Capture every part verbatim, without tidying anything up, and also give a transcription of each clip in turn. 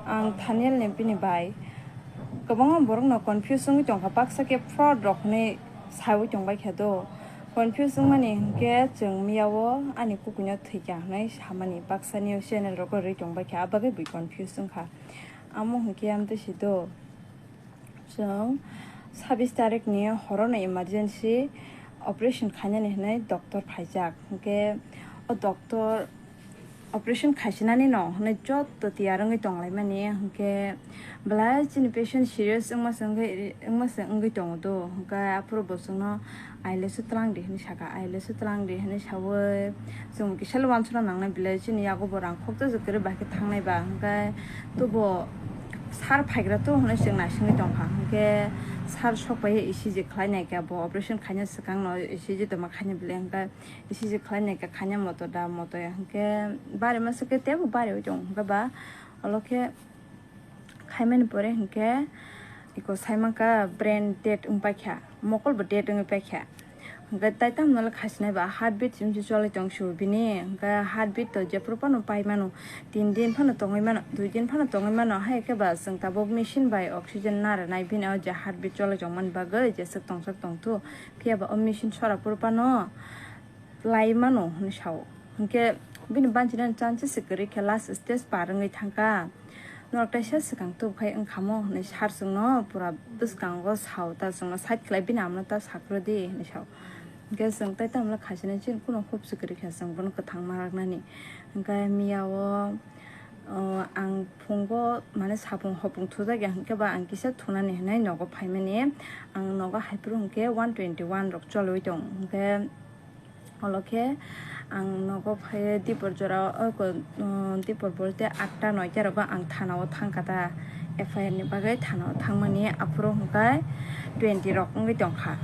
Ang Thaniel ni bini bai. Kwbangma borokno confuse wngwi tongkha, baksa khe fraud rok hwnwi saiwi tongbaikha do. Confuse wngmani hinkhe chwng miyao ani kukuino thwikha hwnwi samani baksa news channel rogo rwi tongbaikha, abagwi bui confuse wngkha. Amo hinkhe amtwi si do. Chwng sabis tarikni horono emergency operation khainani hwnwi doctor phaijak. Hinkhe o doctor operation khaisinani no hwnwi joto tiyar wngwi tonglaimani. Hinkhe belai chini patient serious wngma se wngwi, wngma se wngwi tongo do. Hinkhe aphuru bo chwngno, "Ailesu twlang di," hwnwi saka, "Ailesu twlang di," hwnwi saui chwng kisa le uansukna nangnai, belai chini yago bo rang khokjak kwrwi bai khe thangnai ba. Hinkhe tubo sir phaigra to hwnwi chwng naisingwi tongkha. Hinkhe sir sokphai E C G khlai naikha, bo operation khaina swkangno E C G tongma khaina belai. Hinkhe E C G khlai naikha, khaina moto da moto ya. Hinkhe bari masa khe teibo bari oi tongo. Hinkhe ba olo khe khaimani pore hinkhe iko saimankha brain dead wngpaikha, mokol bo dead wngwi paikha. Hinkhe tai tamo le khasinai ba heartbeat chimsi cholai tong sio bini. Hinkhe heartbeat to jephuru phano pai mano, tin din phano tongwi mano, dui din phano tongwi mano. Hai khe ba chwng tabuk machine bai oxygen naranai bini o je heartbeat cholai tongmani bagwi jeswk tongsak tongthu. Phiya ba o machine sora phuru phano lai mano hwnwi sao. Hinkhe bini banchina chances se kwrwi khe last stage par wngwi thangkha. Norok teisa swkang tubkhai wngkhamo hwnwi sir chwngno pura bwskango sao, ta chwngno side khlai bini amno ta sakrodi hwnwi sao. Hinkhe chwng tai tamle khaisina chini kuno hope se kwrwi kha chwng bono kwthang ma raknani. Hinkhe miyao, o, ang phungo mane sapung hopung thujak ya hinkhe ba ang kisa thunani hinwi nogo phaimani. Ang nogo haiphuru hinkhe one twenty one rok cholwi tong hinkhe. Olo khe ang nogo phai dipor jora o ko, um, dipor bolte atta noita rogo ang thana o thangkha ta, F I R ni bagwi thana o thangmani aphuru hwnkhe twenty rok wngwi tongkha,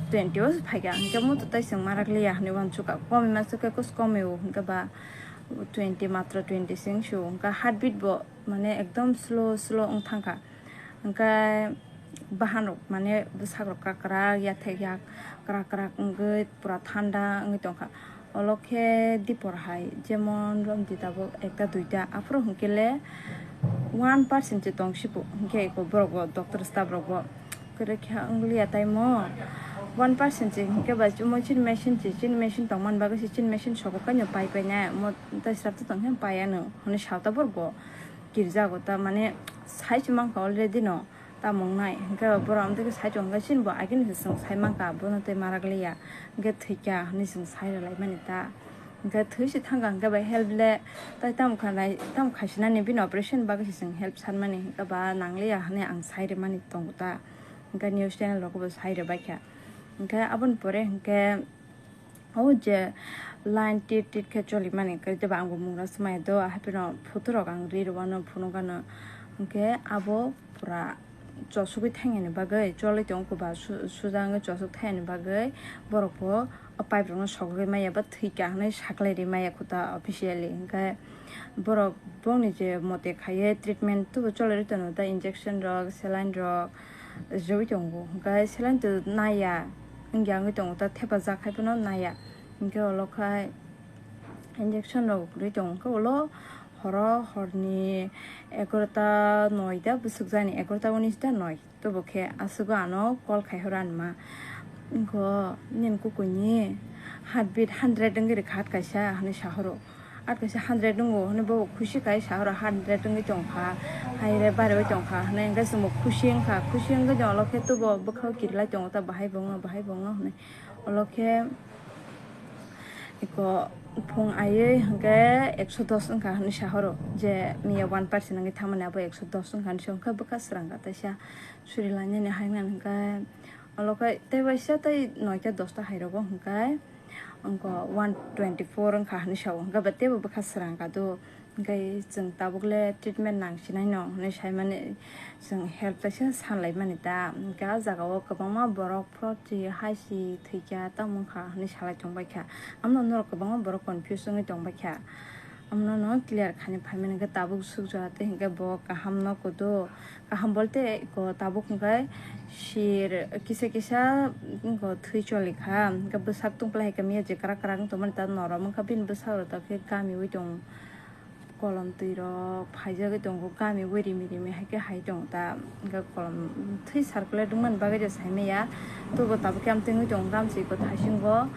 twenty o phaikha hinkhe muitu tai chwng marak liya hinwi uansukha, komi masa khe kus komi o hinkhe ba twenty matro twenty se wngsu hinkhe heartbeat bo mane ekdom slow slow wng thangkha. Hwnkhe bahanrok mane bwsakrok kakrak yathek yak krak krak wngwi pura thanda wngwi tongkha. Olo khe dipor hai jemon romdi tabuk ekta duita aphuru hwnkhe le one percent se tong sibu hwnkhe eko borok bo doctor staff rok bo kwrwi khe wng liya taimo one percent se hwnkhe ba chini machine se chini machine tongmani bagwi se chini machine sobo kaino pai painai omo tei srapta tongkhe pai ano hwnwi sa tabuk bo. Kirjago ta mane sai se mankha already no tamo wngnai hinkhe borok amtwi khe sai tongkha chini bo agini se chwng sai mankha bono tei marak liya hinkhe thwikha hinwi chwng sai rwlaimani ta hinkhe thwi se thangkha hinkhe bai help le tai tamo khanai tamo khaisinani bini operation bagwi se chwng help sanmani hinkhe ba nangliya hinwi ang sai rwmani tongo ta hinkhe news channel rogo bo sai rwbaikha hinkhe aboni pore hinkhe. O je line tit tit khe cholimani kwrwi tei bo ang bo mungsa swmai do, hapheno photo rok ang ri rwano phunukgano. Hinkhe abo pura chosugwi thangyani bagwi cholwi tongo, kwba su-, suja wngwi chosuk thangyani bagwi borok bo o pipe rokno sogwi maya ba thwikha hinwi saklai ri maya khuta officially. Hinkhe borok bongni je mote khaiwi treatment tubu cholwi ri tongo, tei injection rok, saline rok, rwui tongo. Hinkhe saline to naiya, wngya wngwi tongo, ta thepajak hai phano naiya. Hinkhe olo khai injection rok rwui tongo, hinkhe ulo horo horni egarota noita bwswk jani, egarota unis ta noi. Tobo khe aswgo ano call khaihoro ani ma. Wngkho nini kukuini heartbeat hundred wngwi rwkha hat kaisa hinwi sahoro. At kaisa hundred wngo hwnwi bo khusi khai sa oro hundred wngwi tongkha, hai re bariwi tongkha hwnwi hwnkhe chwngbo khusi wngkha, khusi wngwi tonglo khe tubo bwkhao kirilai tongo ta bahai bo wngo, bahai bo wngo hwnwi. Olo khe eko phung aiwi hwnkhe ekso dos wngkha hwnwi sa oro, je miya one percent wngwi thangmani abo ekso dos wngkha hwnwi sa, hwnkhe bwkha swrang kha taisa suri lainani hai wngkha hwnkhe. Olo khe tei waisa tei noita dosta hai rogo hwnkhe. Wngkha one twenty four wngkha hinwi sao, hwnkhe ba teibo bwkha swrang kha do, hwnkhe chwng tabuk le treatment nang sinai no hinwi saimani, chwng help kaisa sanlaimani ta, hwnkhe ah jagao kwbangma borok fraud si hai si thwikha tamo wngkha hinwi salai tongbaikha, amno norok kwbangma borok confuse wngwi tongbaikha, amno no clear khaina phaimani hwnkhe tabuk sukjak tei hwnkhe bo kaham no kudu. Kaham bolte ko tabuk hwnkhe sir kisa kisa ko thwi choli kha, hwnkhe bwsak tungpla hai khe miya je kwrak kwrak wng tongmani ta norom wngkha bini bwsak rok ta khe kamiui tongo. Kolom twi rok phaijagwi tongo, gami ui rimi rimi hai khe hai tongo ta, hwnkhe kolom thwi circulate wngmani bagwi je saimaya. Tobo tabuk khe amtwngwi tongo, gamchiko thaisingo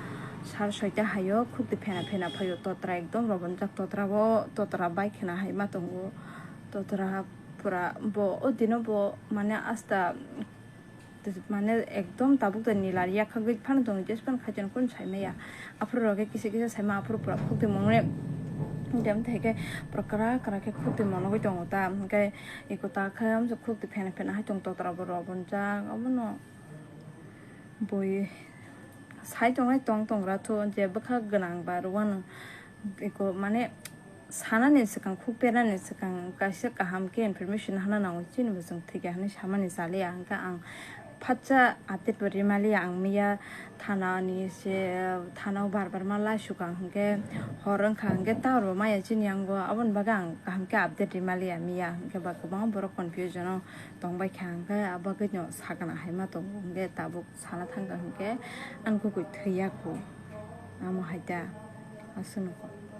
sar soita haio khukti phena phena phaio, totra ekdom robonjak, totra bo, totra bai khena hai ma tongo, totra pura bo o dino bo mane asta. Mane ekdom tabuk de nila yakhagwi phano tongo, jespan khaitoni kun saimaya. Aphuru rok khe kisa kisa saima, aphuru pura khukti mwnwi. Jemon theke pura kra kra khe khukti monogwi tongo ta. Hwnkhe eko ta khe amsa khukti phena phena hai tong, totra bo rok bonjak, obono bui sai tongnai tong tongra thu, je bwkha gwnang ba rwano. Eko mane sanani swkang, khuk pernani swkang kaisa kaham khe information hana nango, chini bo chwng thwikha hinwi samani chaliya, hwnkhe ang phatsa update bo rimaliya. Ang miya thana ni se, thana o bar bar ma laisukha, hwnkhe hor wngkha, hwnkhe tower bo maya chini yango, aboni bagwi ang kaham khe update rimaliya miya, hwnkhe ba kwbangma borok confusion o tongbaikha, hwnkhe abo bagwino sakna hai ma tongo, hwnkhe tabuk sana thangkha, hwnkhe ang kukui thwiya kho, amo hai ta aswk nokho.